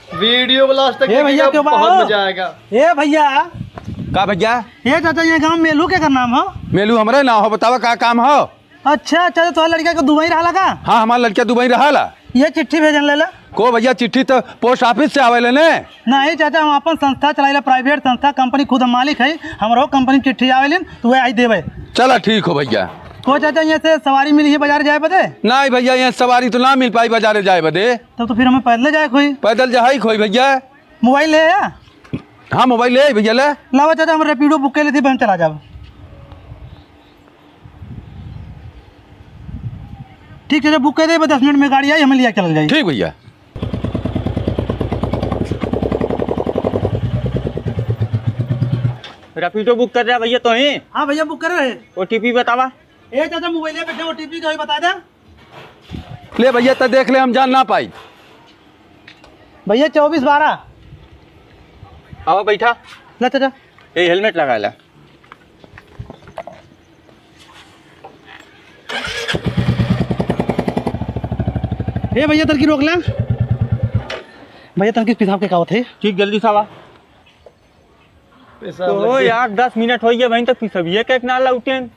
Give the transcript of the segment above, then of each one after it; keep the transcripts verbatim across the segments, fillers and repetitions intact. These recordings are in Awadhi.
वीडियो को लास्ट तक ए भैया, देखिएगा, क्यों बा बहुत हो? मजा आएगा। ए भैया। का भैया? ए चाचा, ये गाँव मेलू के कर नाम हो? मेलू हमरे नाम हो, बतावा का काम हो? अच्छा, अच्छा, तो लड़का के दुबई रहा लगा? हाँ, हमार लड़का दुबई रहा ला। ये चिट्ठी भेजन लेला? को भैया, चिट्ठी तो पोस्ट ऑफिस से आवे ले ने। नहीं चाचा, हम अपन संस्था चलाइला, प्राइवेट संस्था, कंपनी, खुद हम मालिक है, हमरो कंपनी चिट्ठी आवे लेन, तो वह आई देवे। चला ठीक हो भैया। को चाचा, यहाँ से सवारी मिली है बाजार जाए बदे? नहीं भैया, यहाँ सवारी तो ना मिल पाई बाजारे जाए बदे। तब तो फिर हमें पैदल जाए कोई। पैदल जाए कोई भैया। मोबाइल है या? हाँ, मोबाइल है भैया, ले। लावा चाचा, हम रैपिडो बुक कर लेती, हम चला जाब। ठीक चाचा, बुक कर दे, बस दस मिनट में गाड़ी आई, हमें लिया चल जाई। ठीक भैया। रैपिडो बुक कर रहा भैया तो ही? हाँ भैया, बुक कर रहे। ओटीपी बतावा। ए चाचा, मोबाइल पे ओटीपी का ही बता दे। ले भैया, त देख ले, हम जान ना पाई। भैया, चौबीस बारह। आवा बैठा। ला चाचा। ए, हेलमेट लगा ला। ए भैया, तनकी रोक ला। भैया, तनकी पेशाब के का होत है? ठीक, जल्दी से आवा। तो यार, दस मिनट होइ गया, वहीं तक पिसबिया के ना लौटेन।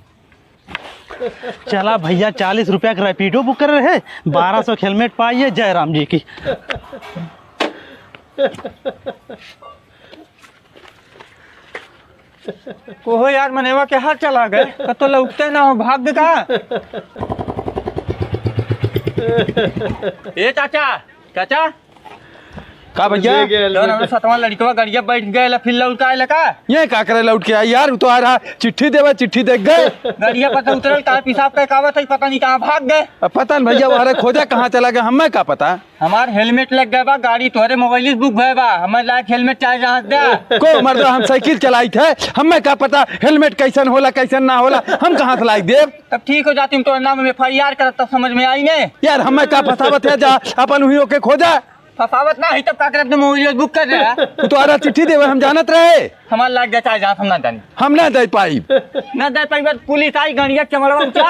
चला भैया, चालीस रुपया के रैपिडो बुक कर रहे, बारह सौ के हेलमेट पाइए, जय राम जी की। ओहो यार, मनेवा के हाथ चला गए, कतो लौटते ना हो, भाग दे का? ए चाचा, चाचा, का भैया? ले गए तो ना हेलमेट। सतवां लड़कवा गड़िया बैठ गए ला, फिर लौट आए ला का? ये का करे लौट के आई यार, उ तो आ रहा, चिट्ठी देवा, चिट्ठी देख गए। गड़िया पर से उतरल, कहाँ पेशाब करके आवत है, पता नहीं कहाँ भाग गए। अब पता नहीं भैया, वहरे खोजा कहाँ चला गए, हमें का पता। हमार हेलमेट लग गए बा, गाड़ी तोहरे मोबाइल से बुक भए बा, हमें लायक हेलमेट चाहे जहाँ से दे। को मर्दा, हम साइकिल चलाइत है, हमें का पता हेलमेट कैसन होला, कैसन ना होला, हम कहाँ से लाइक देब? तब ठीक हो जाती, हम तोहरे नाम में एफआईआर करत, तब समझ में आई ने। यार, हमें का फसावत है, जा अपन उही ओके खोजा। फसावत ना है, तब का करे, अपने मोबाइल बुक कर रहे हैं। तू तो आरा चिट्ठी देवे, हम जानत रहे। हमार लाग जाए चाहे जहाँ, हम ना जानी। हम ना दे पाई। ना दे पाई, बस पुलिस आई, गड़िया चमड़वा उठा।